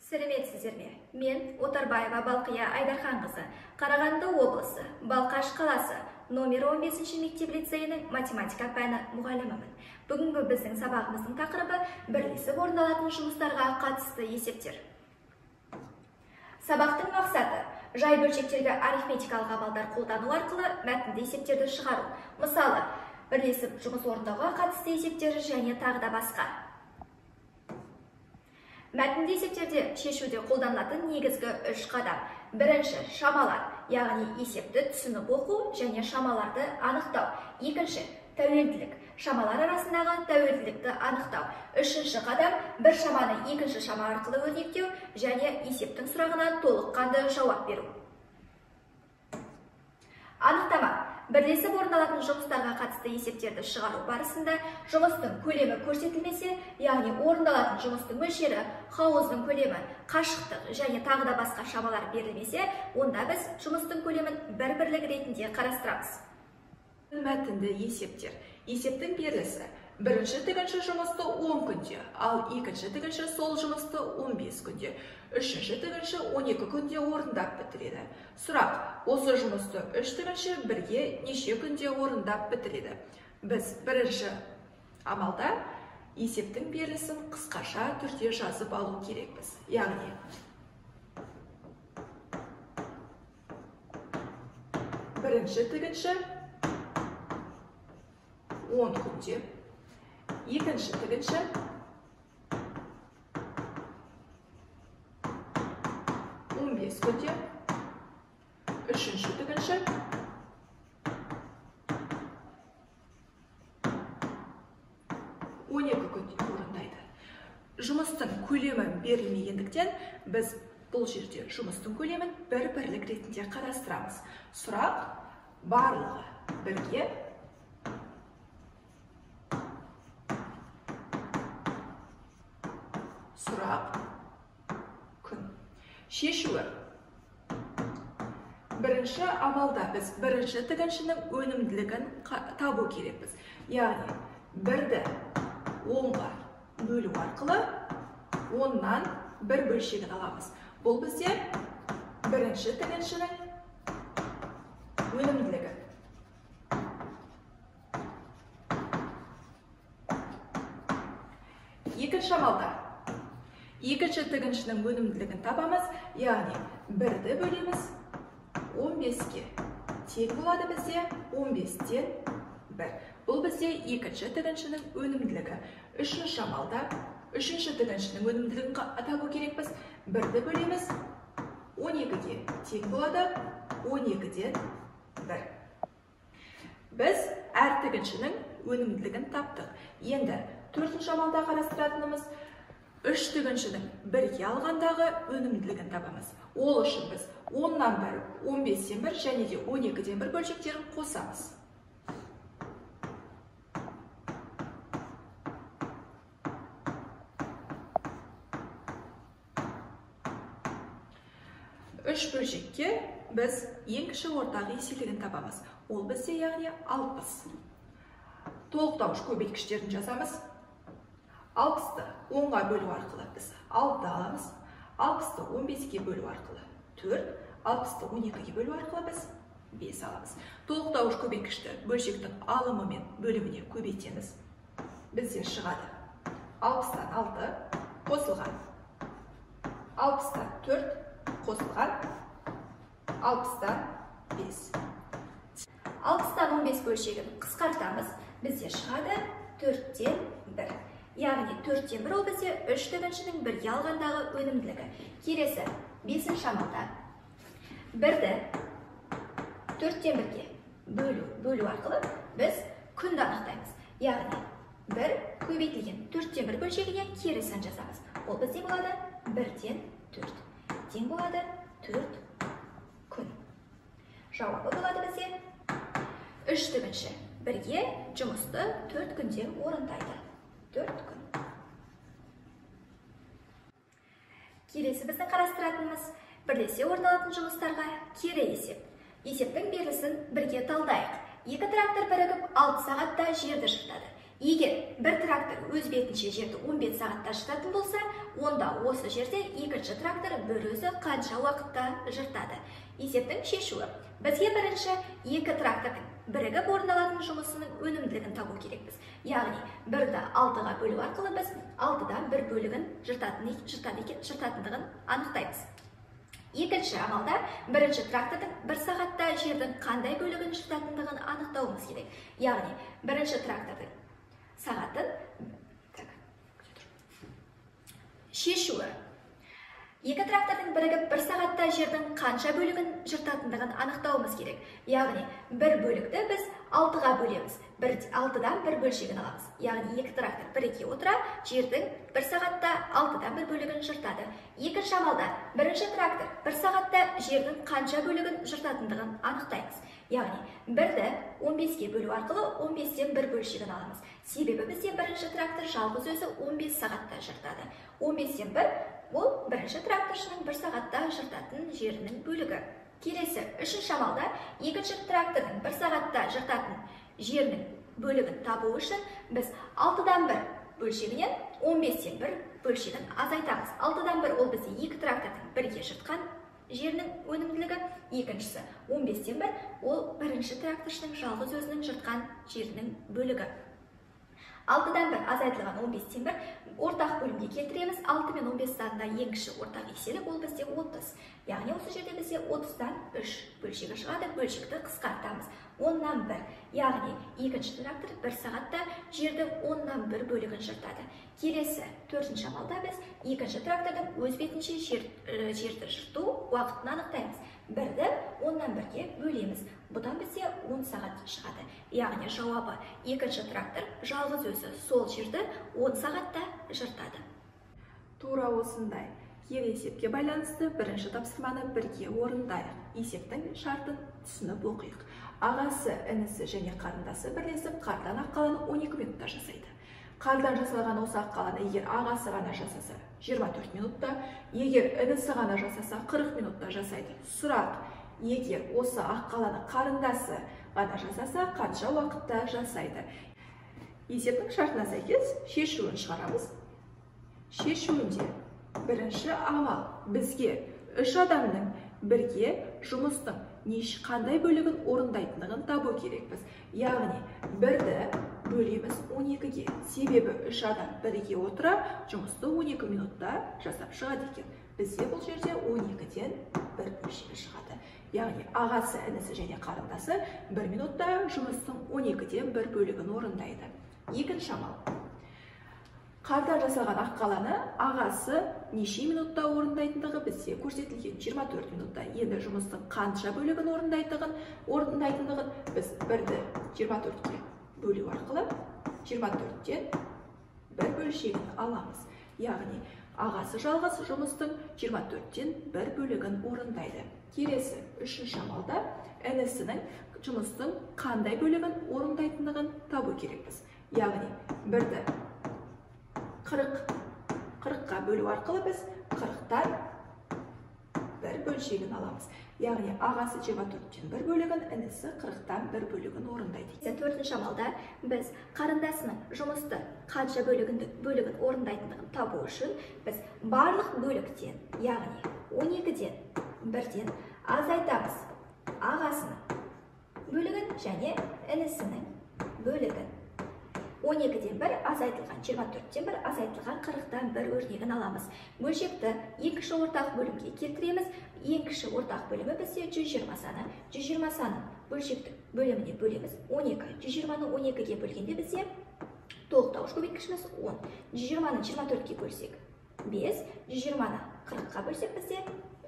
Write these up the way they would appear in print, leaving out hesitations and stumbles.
Сәлеметсіздер ме? Мен Отарбаева Балқия Айдарханқызы, Қарағанды облысы, Балқаш қаласы, номер 15 мектеп лицейінің математика пәні мұғалімімін. Бүгінгі біздің сабағымыздың тақырыбы бірлесіп орындалатын жұмыстарға қатысты есептер. Сабақтың мақсаты жай бөлшектерге арифметикалық амалдар қолдану арқылы мәтінді есептерді шығару. Мысалы, бірлесіп жұмыс орындауға қатысты есептер және тағы да басқа. Мәтінді есептерде шешуде қолданылатын негізгі үш қадам. Бірінші, шамалар, яғни есепті түсініп оқу және шамаларды анықтау. Екінші, тәуелділік, шамалар арасындағы тәуелділікті анықтау. Үшінші қадам, бір шаманы екінші шама арқылы өрнектеу және есептің сұрағына толыққанды жауап беру. Анықтама. Бірлесіп орындалатын жұмыстарға қатысты есептерді шығару барысында жұмыстың көлемі көрсетілмесе, яғни орындалатын жұмыстың мөлшері, хауыздың көлемі, қашықтық және тағы да басқа шамалар берілмесе, онда біз жұмыстың көлемін бір бірлік ретінде қарастырамыз. Мәтінді есептер. Есептің берілісі. Бірінші тігінші жұмысты 10 күнде, ал екінші тігінші сол жұмысты 15 күнде, үшінші тігінші 12 күнде орындап бітіреді. Сұрақ: осы жұмысты үш тігінші бірге неше күнде орындап бітіреді? Біз бірінші амалда есептің берілісін қысқаша түрде жазып алу керекпіз. Яғни бірінші тігінші 10 күнде, екінші тігінші 15 күнде, үшінші тігінші 12 күнде орындайды. Жұмыстың көлемі берілмегендіктен біз бұл жерде жұмыстың көлемін бір бірлік ретінде қарастырамыз. Сұрақ: барлығы бірге сұрақ күн. Шешуі. Бірінші амалда біз бірінші тігіншінің өнімділігін табу керекпіз. Яғни бірді 10-ға бөлу арқылы 10-нан бір бөлшегін аламыз. Бұл бізде бірінші тігіншінің өнімділігі. Екінші амалда екінші тігіншінің өнімділігін табамыз, яғни бірді бөлеміз 15-ке. Тең болады бізде 15-тен 1. Бұл бізде екінші тігіншінің өнімділігі. Үшінші амалда үшінші тігіншінің өнімділігін табу керекпіз. Бірді бөлеміз 12-ге. Тең болады 12-ден 1. Біз әр тігіншінің өнімділігін таптық. Енді төртінші амалда қарастыратынымыз үш тігіншінің бірге алғандағы өнімділігін табамыз. Ол үшін біз 10-нан 1, 15-тен 1 және де 12-ден 1 бөлшектерін қосамыз. Үш бөлшекке біз ең кіші ортақ еселігін табамыз. Ол бізде яғни 60. Толықтауыш көбейткіштерін жазамыз. 60-ты 10-ға бөлу арқылы біз 6 аламыз, 60-ты 15-ге бөлу арқылы 4, 60-ты 12-ге бөлу арқылы біз 5 аламыз. Толықтауыш көбейткішті бөлшектің алымы мен бөліміне көбейтеміз. Бізде шығады 60-тан 6 қосылған 60-тан 4 қосылған 60-тан 5. 60-тан 15 бөлшегін қысқартамыз. Бізде шығады 4-тен 1. Яғни 4-тен 1 ол бізде үш тігіншінің бірге алғандағы өнімділігі. Келесі бесінші амалда бірді 4-тен 1-ге бөлу арқылы біз күнді анықтаймыз. Яғни 1 көбейтілген 4-тен 1 бөлшегіне кері сан жазамыз. Ол бізде болады 1-тен 4. Тең болады 4 күн. Жауабы болады бізде үш тігінші бірге жұмысты 4 күнде орындайды. 4 күн. Келесі біздің қарастыратынымыз бірлесе орындалатын жұмыстарға кері есеп. Есептің берілісін бірге талдайық. Екі трактор бірігіп 6 сағатта жерді жыртады. Егер бір трактор өз бетінше жерді 15 сағатта жыртатын болса, онда осы жерде екінші трактор бір өзі қанша уақытта жыртады? Есептің шешуі. Бізге бірінші екі трактордың бірігіп орындалатын жұмысының өнімділігін табу керекпіз. Яғни бірді 6-ға бөлу арқылы біз 6-дан бір бөлігін жыртатындығын анықтаймыз. Екінші амалда бірінші трактордың бір сағатта жердің қандай бөлігін жыртатындығын анықтауымыз керек. Яғни бірінші трактордың сағатын шешуі. Екі трактордың бірігіп бір сағатта жердің қанша бөлігін жыртатындығын анықтауымыз керек. Яғни бір бөлікті біз 6-ға бөлеміз. 6-дан бір бөлшегін аламыз. Яғни екі трактор біріге отыра жердің бір сағатта 6-дан бір бөлігін жыртады. Екінші амалда бірінші трактор бір сағатта жердің қанша бөлігін жыртатындығын анықтаймыз. Яғни бірді 15-ге бөлу арқылы 15-тен бір бөлшегін аламыз. Себебі бізде бірінші трактор жалғыз өзі 15 сағатта жыртады. 15-тен бір ол бірінші тракторшының бір сағатта жыртатын жерінің бөлігі. Келесі үшінші амалда екінші трактордың бір сағатта жыртатын жерінің бөлігін табу үшін біз 6-дан бір бөлшегінен 15-тен бір бөлшегін азайтамыз. 6-дан бір ол бізде екі трактордың бірге жыртқан жерінің өнімділігі, екіншісі 15-тен бір ол бірінші тракторшының жалғыз өзінің жыртқан жерінің бөлігі. 6-дан 1 азайтылған 15-тен 1 ортақ бөлімге келтіреміз. 6 мен 15 санында ең кіші ортақ еселік ол бізде 30. Яғни осы жерде бізде 30-дан 3 бөлшегі шығады, бөлшекті қысқартамыз. 10-нан 1, яғни екінші трактор 1 сағатта жердің 10-нан 1 бөлігін жыртады. Келесі төртінші амалда біз екінші трактордың өз бетінше жерді жырту уақытын анықтаймыз. 1-ді 10-нан 1-ге бөлеміз. Бұдан бізде 10 сағат шығады. Яғни жауабы екінші трактор жалғыз өзі сол жерді 10 сағатта жыртады. Тура осындай кері есепке байланысты бірінші тапсырманы бірге орындайық. Есептің шартын түсініп оқиық. Ағасы, інісі және қарындасы бірлесіп қардан аққаланы 12 минутта жасайды. Қардан жасалған осы аққаланы егер ағасы ғана жасаса 24 минутта, егер інісі ғана жасаса 40 минутта жасайды. Сұрақ: егер осы аққаланы қарындасы ғана жасаса, қанша уақытта жасайды? Есептің шартына сәйкес шешуін шығарамыз. Шешуінде бірінші амал бізге үш адамның бірге жұмыстың қандай бөлігін орындайтындығын табу керекпіз. Яғни бірді бөлеміз 12-ге. Себебі үш адам бірге отыра жұмысты 12 минутта жасап шығады екен. Бізде бұл жерде 12-ден бір бөлшегі шығады. Яғни ағасы, інісі және қарындасы 1 минутта жұмыстың 12-ден бір бөлігін орындайды. Екінші амал. Қардан жасалған аққаланы ағасы неше минутта орындайтындығы бізде көрсетілген 24 минутта. Енді жұмыстың қанша бөлігін орындайтындығын біз бірді 24-ке бөлу арқылы 24-тен бір бөлшегін аламыз. Яғни ағасы жалғыз жұмыстың 24-тен бір бөлігін орындайды. Келесі үшінші амалда інісінің жұмыстың қандай бөлігін орындайтындығын табу керекпіз. Яғни бірді 40-қа бөлу арқылы біз 40-тан бір бөлшегін аламыз. Яғни ағасы 24-тен бір бөлігін, інісі 40-тан бір бөлігін орындайды. Төртінші амалда біз қарындасының жұмысты қанша бөлігін орындайтындығын табу үшін біз барлық бөліктен, яғни 12-ден 1-ден азайтамыз ағасының бөлігін және інісінің бөлігін. 12-ден 1 азайтылған 24-тен 1 азайтылған 40-тан 1 өрнегін аламыз. Бөлшекті ең кіші ортақ бөлімге келтіреміз. Ең кіші ортақ бөлімі бізде 120 саны. 120 санын бөлшекті бөліміне бөлеміз. 12. 120-ны 12-ге бөлгенде бізде толықтауыш көбейткішіміз 10. 120-ны 24-ге бөлсек 5, 120-ны 40-қа бөлсек бізде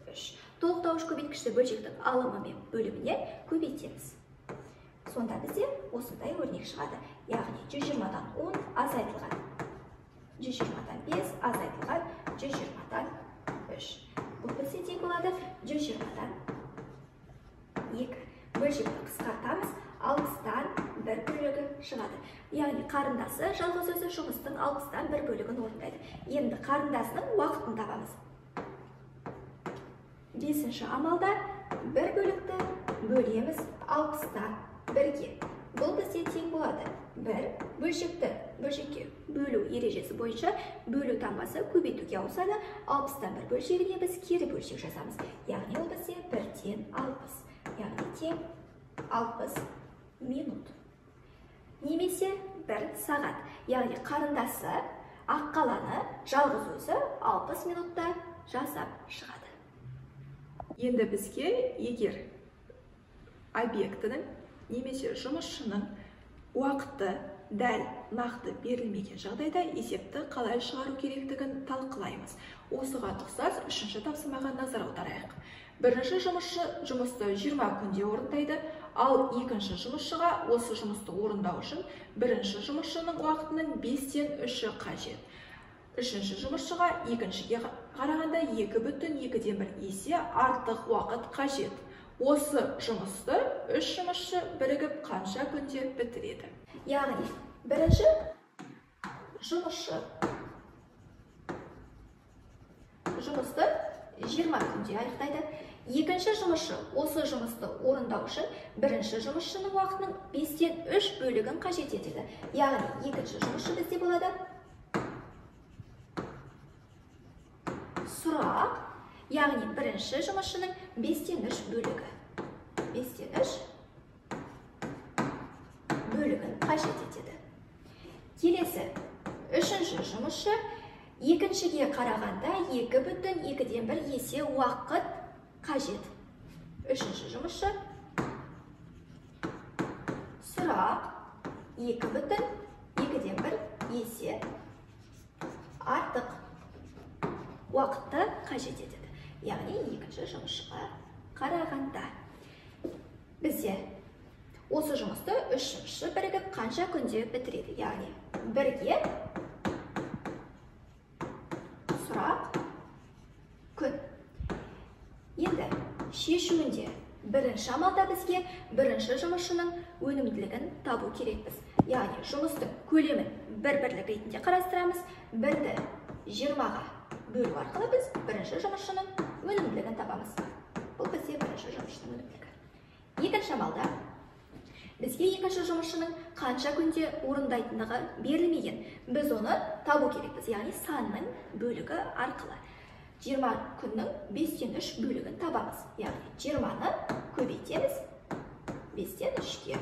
3. Толықтауыш көбейткішті бөлшектің алымы мен бөліміне көбейтеміз. Сонда бізде осындай өрнек шығады. Яғни 120-дан 10 азайтылған 120-дан 5 азайтылған 120-дан 3. Бұл бізде тең болады 120-дан 2. Бөлшекті қысқартамыз, 60-тан 1 бөлігі шығады. Яғни қарындасы жалғыз өзі жұмыстың 60-тан 1 бөлігін орындайды. Енді қарындасының уақытын табамыз. Бесінші амалда бір бөлікті бөлеміз 60-тан 1-ге. Бұл бізде тең болады. 1 бөлшекті бөлшекке бөлу ережесі бойынша бөлу таңбасы көбейтуге ауысады. 60-тан 1 бөлшегіне біз кері бөлшек жазамыз. Яғни ол бізде 1-тен 60. Яғни тең 60 минут. Немесе 1 сағат. Яғни қарындасы Аққаланы жалғыз өзі 60 минутта жасап шығады. Енді бізге егер объектінің немесе жұмысшының уақыты дәл нақты берілмеген жағдайда есепті қалай шығару керектігін талқылаймыз. Осыған ұқсас үшінші тапсырмаға назар аударайық. Бірінші жұмысшы жұмысты 20 күнде орындайды, ал екінші жұмысшыға осы жұмысты орындау үшін бірінші жұмысшының уақытының 5-тен 3-і қажет. Үшінші жұмысшыға екіншіге қарағанда 2,2-ден 1 есе артық уақыт қажет. Осы жұмысты 3 жұмысшы бірігіп қанша күнде бітіреді? Яғни бірінші жұмысшы жұмысты 20 күнде аяқтайды. Екінші жұмысшы осы жұмысты орындау үшін бірінші жұмысшының уақытының 5-тен 3 бөлігін қажет етеді. Яғни екінші жұмысшы бізде болады сұрақ, яғни бірінші жұмысшының 5-тен 3 бөлігі. 5-тен 3 бөлігін қажет етеді. Келесі үшінші жұмысшы екіншіге қарағанда 2,2-ден 1 есе уақыт қажет. Үшінші жұмысшы сұрақ 2,2-ден 1 есе артық уақытты қажет етеді. Яғни екінші жұмысшыға қарағанда. Бізде осы жұмысты үш жұмысшы бірігіп қанша күнде бітіреді? Яғни бірге сұрақ күн. Енді шешуінде бірінші амалда бізге бірінші жұмысшының өнімділігін табу керекпіз. Яғни жұмыстың көлемін бір бірлік ретінде қарастырамыз. 1-ді 20-ға бөлу арқылы біз бірінші жұмысшының өнімділігін табамыз. Бұл бізде бірінші жұмысшының өнімділігі. Екінші амалда бізге екінші жұмысшының қанша күнде орындайтындығы берілмеген. Біз оны табу керекпіз, яғни санның бөлігі арқылы. 20 күннің 5-тен 3 бөлігін табамыз. Яғни 20-ны көбейтеміз 5-тен 3-ке.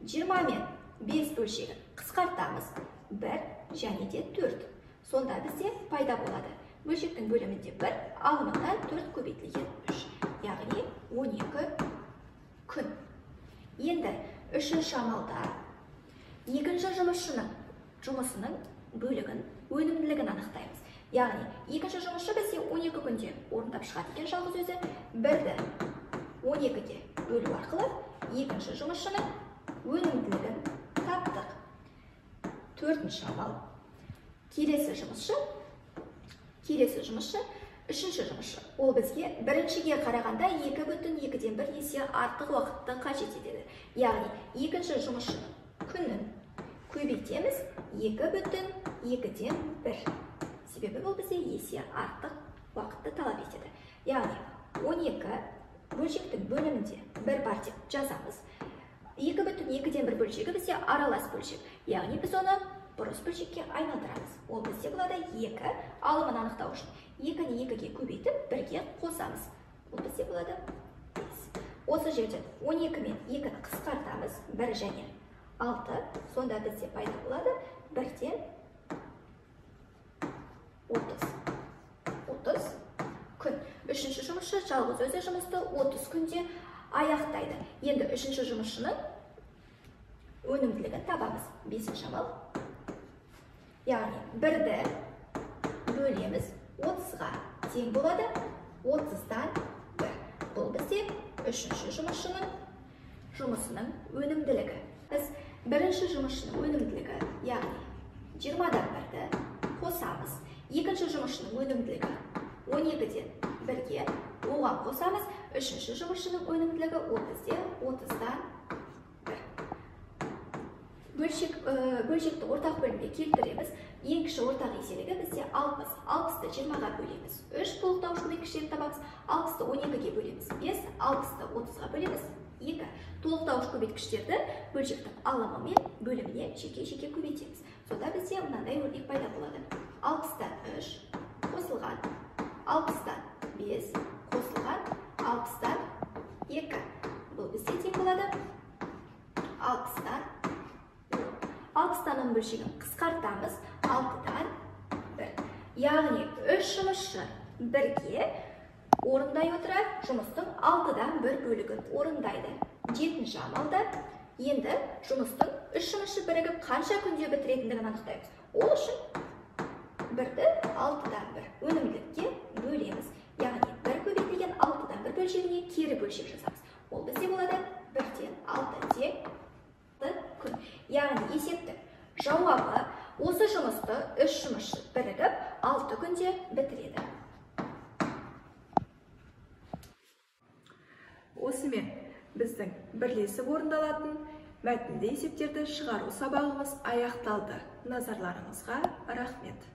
20 мен 5 бөлшегін қысқартамыз. 1 және де 4. Сонда бізде пайда болады. Бөлшектің бөлімінде 1, алымында 4 көбейтілген 3. Яғни 12 күн. Енді үшінші амалда екінші жұмысшының жұмысының бөлігін, өнімділігін анықтаймыз. Яғни екінші жұмысшы бізде 12 күнде орындап шығады екен жалғыз өзі. 1-ді 12-ге бөлу арқылы екінші жұмысшының өнімділігін таптық. Төртінші амал. Келесі жұмысшы, үшінші жұмысшы. Ол бізге біріншіге қарағанда 2,2-ден 1 есе артық уақытты қажет етеді. Яғни екінші жұмысшының күнін көбейтеміз 2,2-ден 1. Себебі бұл бізде есе артық уақытты талап етеді. Яғни 12 бөлшектің бөлімінде 1 бар деп жазамыз. 2,2-ден 1 бөлшегі бізде аралас бөлшек. Яғни біз оны бұрыс бөлшекке айналдырамыз. Ол бізде болады 2, алымын анықтау үшін 2-ні 2-ге көбейтіп, 1-ге қосамыз. Ол бізде болады 5. Осы жерден 12 мен 2-ні қысқартамыз, 1 және 6. Сонда бізде пайда болады 1-ден 30. 30 күн. Үшінші жұмысшы жалғыз өзі жұмысты 30 күнде аяқтайды. Енді үшінші жұмысшының өнімділігін табамыз. Бесінші амал. Яғни 1-ді бөлеміз 30-ға тең болады 30-дан 1. Бұл бізде үшінші жұмысшының жұмысының өнімділігі. Біз бірінші жұмысшының өнімділігі, яғни 20-дан 1-ді қосамыз. Екінші жұмысшының өнімділігі 12-ден 1-ге, оған қосамыз. Үшінші жұмысшының өнімділігі ол бізде 30-дан 1. Бөлшекті ортақ бөлімге келтіреміз. Ең кіші ортақ еселігі бізде 60. 60-ты 20-ға бөлеміз. 3 толықтауыш көмекшілерін табамыз. 60-ты 12-ге бөлеміз. 5, 60-ты 30-ға бөлеміз. 2. Толықтауыш көбейткіштерді бөлшектің алымы мен бөліміне жеке-жеке көбейтеміз. Сонда бізде мынандай өрнек пайда болады. 60-тан 3 қосылған 60-тан 5 қосылған 60-тан 2. Бұл бізде тең болады 60-тан 10. 60-тан 10 бөлшегін қысқартамыз, 6-дан 1. Яғни 3 жұмысшы бірге орындай отыра жұмыстың 6-дан 1 бөлігін орындайды. 7-ші амалда енді жұмыстың 3 жұмысшы бірігіп қанша күнде бітіретіндігін анықтаймыз. Ол үшін 1-ді 6-дан 1 өнімділікке бөлеміз. Яғни 1 көбейтілген 6-дан 1 бөлшегіне кері бөлшек жасаймыз. Ол бізде болады 1-тен 6 тең күн. Яғни есептің жауабы осы жұмысты 3 жұмысшы бірігіп 6 күнде бітіреді. Осымен біздің бірлесіп орындалатын мәтінді есептерді шығару сабағымыз аяқталды. Назарларыңызға рахмет.